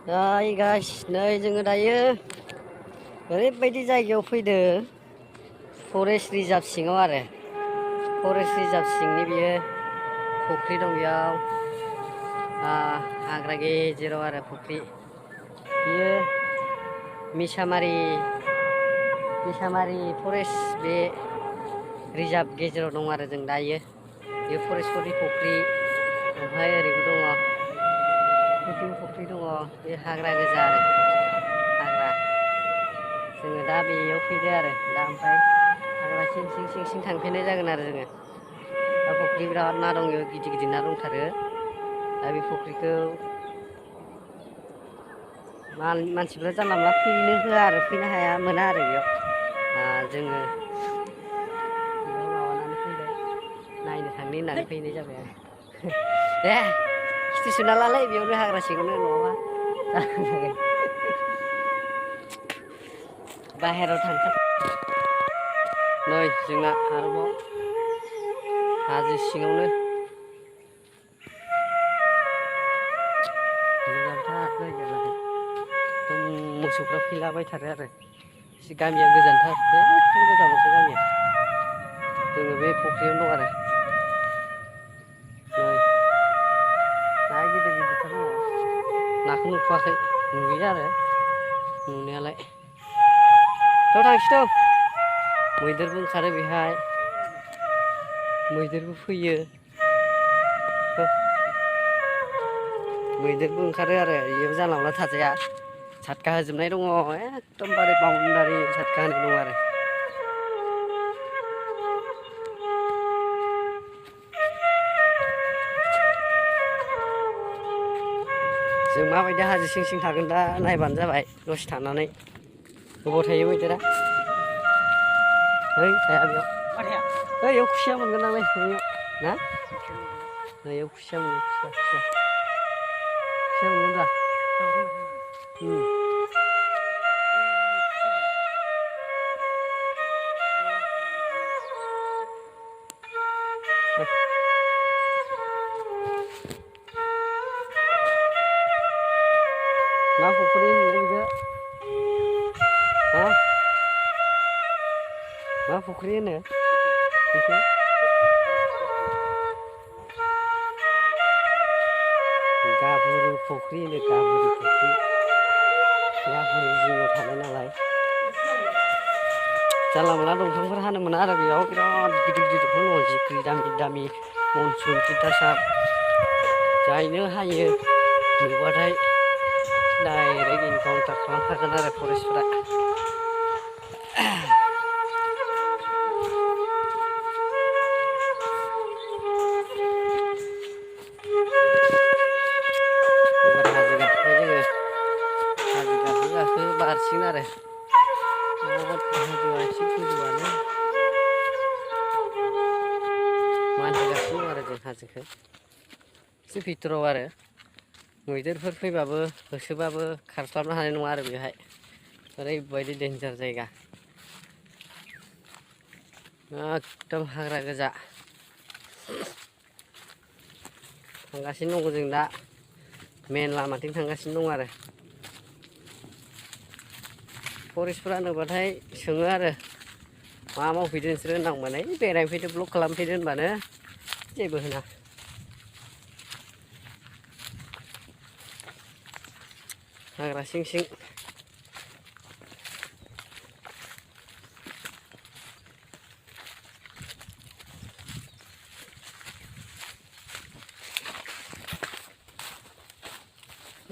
Đây guys, नै जोङो दायो ओरैबायदि जायगायाव फैदो फरेस्ट रिजार्भ सिङाव आरो फरेस्ट रिजार्भ सिंनि बियो फुख्रि दं बेयाव हाग्रा गेजेराव आरो फुख्रि बियो मिसामारि फरेस्ट बे रिजार्भ गेजेराव दं आरो जों दायो बे फरेस्टफोरनि फुख्रि ओमफ्राय ओरैबो दङ फुख्रि दङ बे हाग्रा गोजा आरो हाग्रा जोङो दा बेयाव फैदो आरो दा ओमफ्राय हाग्रा सिं थांफिननाय जागोन आरो जोङो दा फुख्रि बिराद ना दङ गिदिर गिदिर ना दंथारो दा बे फुख्रिखौ मानसिफ्रा जानला मोनला फैनो होआ आरो फैनो हाया मोना आरो बेयाव जोङो बेयाव माबानानै फैबाय नायनो थांनो होननानै फैनाय जाबाय आरो दे खिथु सुना लालाय बेयावनो हाग्रा सिङावनो नङाबा बाहेराव थांथार नै जोंना आरोबाव हाजो सिङावनो मोजांथार जायगायालाय एकदम मोसौफ्रा फैलाबायथारो आरो गामिया गोजानथार एकदम गोजानावसो गामिया जोङो बे फुख्रियावनो दं आरो ना गिदिर गिदिरथार दङ नाखौ नुथ'वाखै नुयो आरो नुनायालाय थांसै मैदेरबो ओंखारो बेहाय मैदेरबो फैयो मैदेरबो ओंखारो आरो बेयाव जानला मोनला थाजाया साटका होजोबनाय दङ एकदमबारे बाउन्डारि साटका होनाय दङ आरो जों माबायदि हाजो सिं थागोन दा नायबानो जाबाय दसे थानानै बबाव थायो मैदेरा है थाया बेयाव बैयाव खुसिया मोनगोन नालाय बैयाव ना बैयाव खुसिया मोनो खुसिया मोनगोन दा मा फुख्रि होनो बेखौ मा फुख्रि होनो बेखौ गाबुरु फुख्रि होनो गाबुरु फुख्रि गाबुरु जिङाव थानाय नालाय जानला मोनला दंफांफोर हानो मोना आरो बेयाव बिराद गिदिर गिदिर दंफां दङ जिख्रि दामि दामि मनसुन तितासाप जायनो हायो नुबाथाय डाइरेक्ट इनकाउन्टार खालामखागोन आरो फरेस्टफोरा एबार हाजो गाखोबाय जोङो हाजो गाखो बारसिगोन आरो हाजोआ एसे गोजौआनो मानखोगासिनो दं आरो जों हाजोखौ एसे भितराव आरो मैदेरफोर फैबाबो होसोबाबो खारस्लाबनो हानाय नङा आरो बेहाय ओरैबायदि डेन्जार जायगा एकदम हाग्रा गोजा थांगासिनो दङ जों दा मेन लामाथिं थांगासिनो दं आरो फरेस्टफोरा नुबाथाय सोङो आरो मा मावफैदो नोंसोरो होननांबानो बेरायनो फैदो ब्लक खालामफैदो होनबानो जेबो होना हाग्रा सिं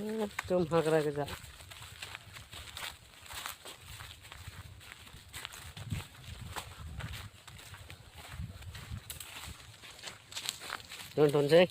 एकदम हाग्रा गोजा दोनथ'नोसै